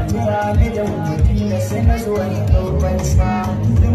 Jira ni da mutum da sai na zo ni ɗaukan sa.